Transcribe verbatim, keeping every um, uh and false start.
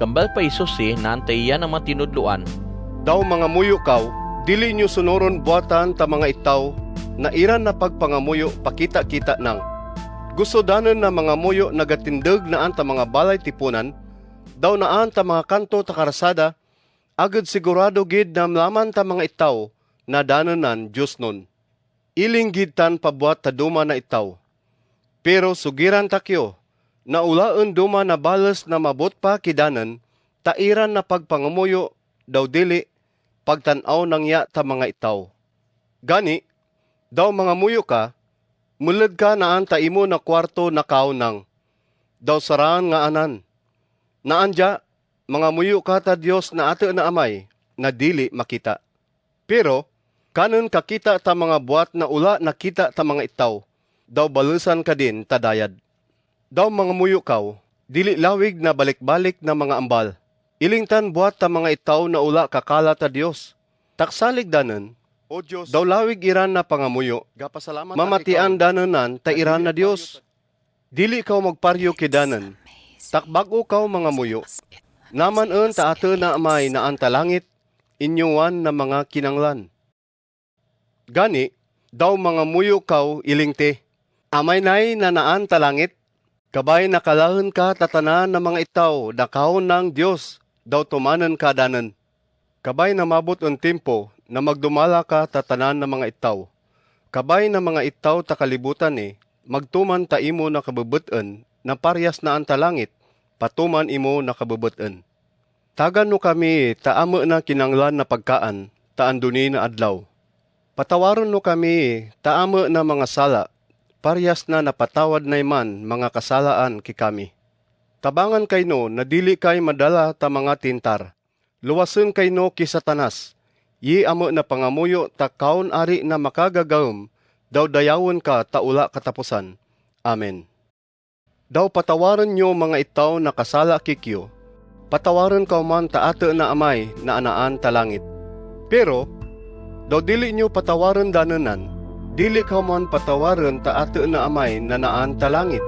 Tambal pa Isus i na an ta ia na matinudluan. Dau mangamuyu kau, dili nyu sunurun buatan ta mangaitau, na iran na pagpangamuyu pakita kita nang. Gusudanen na mangamuyu na gatindeg na an ta mangabalai tipunan, dau na an ta mangakanto ta karasada, agad sigurado gid na mlaman ta mangaitau, na danenan jusnun. Iling gid tan pabuat ta duma na itau. Pero sugiran takio, na ulaen duma na bales na mabut pa kidanen, ta iran na pagpangamuyu, dau dili, pagtan au nang ia ta mangaitau. Gani, dau mangamuyu ka, meled ka na an ta imu na kuarto na kau nang. Dau saran nga anan. Na an ja, mangamuyu ka ta Dios na ate na amai, na dili makita. Pero, kanen ka kita ta mangabuat na ula na kita ta mangaitau, dau balesan ka din ta dayad. Dau mangamuyu kau, dili lawig na balik-balik na mangaambal. Ilingtan buat ta mangaitau na ula kakala ta Dios. Taksalig danen, dau lawig iran na pangamuyu, mamatian danenan ta iran na Dios. Dili kau magpario kidanen, takbagu kau mangamuyu. Naman en ta ate na amai na an ta langit, inyuan na mangakinanglan. Gani, dau mangamuyu kau ilingte. Amai nai na na an ta langit, kabai na kalaen ka ta tanan na mangaitau da kau nang Dios, dau tumanen ka danen. Kabai na mabut en timpo, na magdumala ka ta tanan na mangaitau. Kabai na mangaitau ta kalibutan i, magtuman ta imu na kabebet en, na parias na an ta langit, patuman imu na kabebet en. Tagan nu kami ta ame na kinanglan na pagkaan, ta anduni na adlau. Patawaren nu kami ta ame na mangasala, parias na na patawad na iman mangakasalaan ki kami. Tabangan kai nu na dili kai madala ta mangatintar. Luasen kai nu ki Satanas, yi ame na pangamuyu ta kaun ari na makagagaem, dau dayauen ka ta ula katapusan. Amen. Dau patawaren nyu mangaitau na kasala kikiu. Patawaren kau man ta ate na amai na anaan ta langit. Pero, dau dili nyu patawaren danenan, dili kau man patawaren ta ate na amai na anaan ta langit.